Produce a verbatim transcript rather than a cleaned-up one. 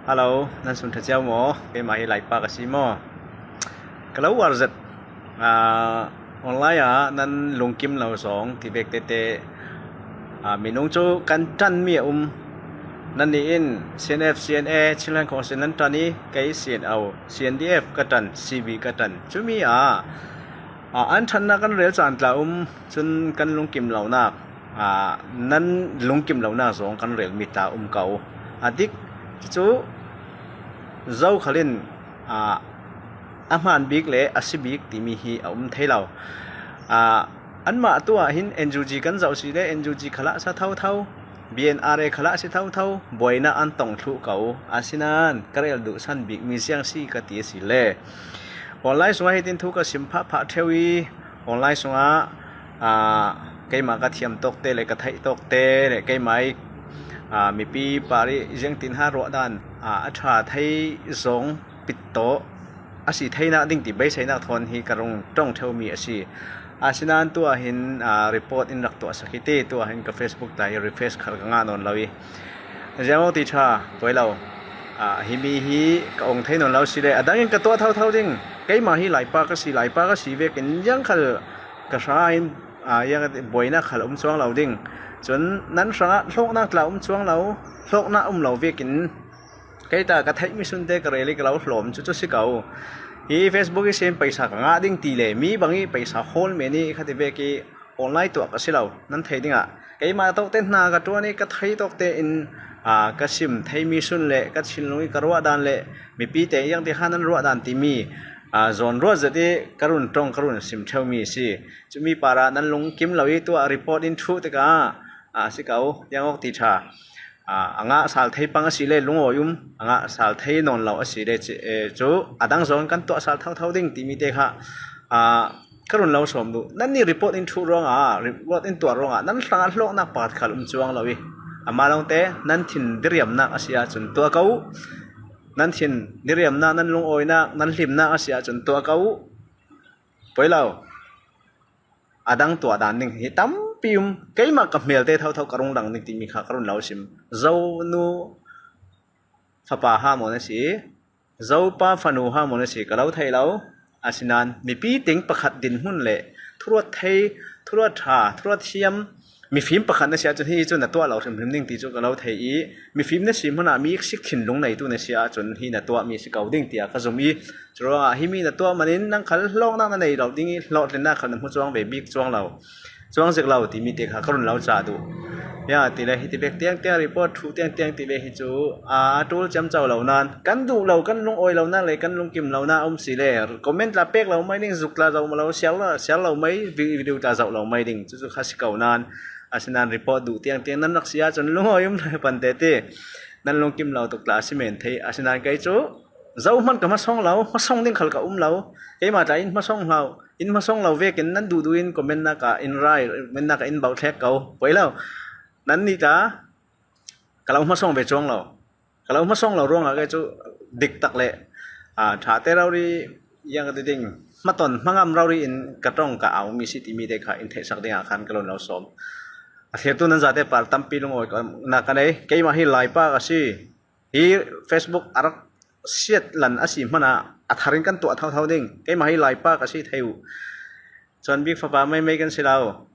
Hello, nan sum ṭha ciau maw? Keimah hi Laipa ka si maw? Ka lo uar zet. Ah, online ah nan lungkim lo zawng ti vek tete, ah, minung cu kan ṭan mi a um. Nannih in C N F, C N A, Chinland Council nan ṭan i, kei C N O, C N D F ka ṭan, C B ka ṭan. Cumi ah, ah, an ṭhannak kan rel caan tla um, cun kan lungkim lonak, ah, nan lungkim lonak zawng kan rel mi tla um ko. A dik cu zokhal in, ah, a hmaan bik le a si bik timi hi a um thei lo. Ah, anmah tu ah hin N U G kan zoh si le N U G khalah sa thotho, B N R A khalah si thotho, buainak an tong thluh ko. Asinain ka rel duhsan bik mi ziang si ka ti a si le online sungah hitin thu ka sim phahphah ṭheu i online sungah, ah, keimah ka thiam tawkte le ka theih tawkte le keimah i, ah, mipi parih ziangtin ha ruah dan, ah, a ṭha thei zawng pit tawh a si theinak ding ti beiseinak thawn hi ka rung ṭong ṭheu mi a si. Asinain tu ah hin, ah, report in rak tuahsak hi ti, tu ah hin ka Facebook tla hi refresh khal ka ngah nawn lo i ziang awk ti ṭha, poi lo. Ah, himi hi ka ong thei nawn lo si le a dangin ka tuah thotho ding. Keimah hi Laipa ka si, Laipa ka si vekin ziang khal ka hra in, ah, ziang buainak khal um cuang lo ding. Cun nan hrangah hlawknak tla um cuang lo, hlawknak um lo vekin kei ta ka theih mi sunte ka rel i ka lo hlawm cucu si ko. Hi Facebook i sin paisa ka ngah ding ti le mi bang i paisa hawl men i khat i vek i online tuah ka si lo, nan thei dingah keimah tawkte hna ka ṭuan i ka thei tawkte in, aa, ka sim thei mi sun le ka thinlung i ka ruah dan le mipi te iang ti kha nan ruah dan timi, aa, zawn ruat zet i ka run ṭong ka run sim ṭheu mi si. Cumi parah nan lungkim lo i tuah report in ṭhuh tikah, aa, si ko, tiang awk ti ṭha. Aa, a ngah sal thei pang a si le lungawi um, a ngah sal thei nawn lo a si le ci-, eh, cu a dang zawn kan tuah sal thotho ding timi te kha, aa, ka run lo sawm duh. Nannih report in ṭhuh ruangah, report in tuah ruangah nan hrangah hlawknak pakhat khal um cuang lo i, amah lawngte nan thin diriamnak a si ahcun tuah ko uh. Nan thin diriamnak, nan lungawinak, nan hlimnak a si ahcun tuah ko uh. Poi lo. A dang tuah dan ding hi tampi um. Keimah ka hmelte thotho ka rung lang ding timi kha ka run lo sim. Zonu fapa ha maw na si? Zopa fanu ha maw na si? Ka lo thei lo. Asinain mipi ting pakhat dinhmun le thuruat thei, thuruat ṭha, thuruat thiam, mifim pakhat na si ahcun hi cu na tuah lo hrimhrim ding ti cu ka lo thei i, mifim na si hmunah mi sik thinlung neitu na si ahcun hi na tuahmi si ko ding tiah ka zum i, curuangah himi na tuah manin nang khal hlawknak na nei lo ding i, hlawhtlinnak khal na hmu cuang ve bik cuang lo, cuang zik lo timi te kha ka run lo ca duh. Ya, ti le hi ti bek tiang tiang report ṭhuh tiang tiang ti le hi cu, aa, a ṭul ciamco lo nan kan duh lo, kan lungawi lo nan le kan lungkim lo nan um si le comment tla pek lo mai ding, zuk tla zoh lo, siar lo, siar lo mai, vi-, video tla zoh lo mai ding, cucu kha si ko nan. Asinain report duh tiang tiang nan rak si ahcun lungawi um lo pan te ti. Nan lungkim lo tuk tla a si men thei. Asinain kei cu zohman ka hmasawng lo, hmasawng ding khal ka um lo. Keimah tla in hmasawng hlau, in hmasawng lo vekin nan duhduh in comment nak ah in rai, comment nak ah in bauh thlek ko. Poi lo. Nannih tla ka lo hmasawng ve cuang lo. Ka lo hmasawng lo ruangah kei cu dik tak le, aa, ṭha te rori, yang ka ti ding, hmaton hmangam rori in ka ṭong ka au mi si timi te kha in theihsak dingah khan ka lo lo sawm. A thlirtu nan zate par tampi lungawi ka, na ka nei. Keimah hi Laipa ka si. Hi Facebook a rak siat lan a si hmanah a thar in kan tuah thotho ding. Keimah hi Laipa ka si thei uh. Cun bik fapa meimei kan si lo.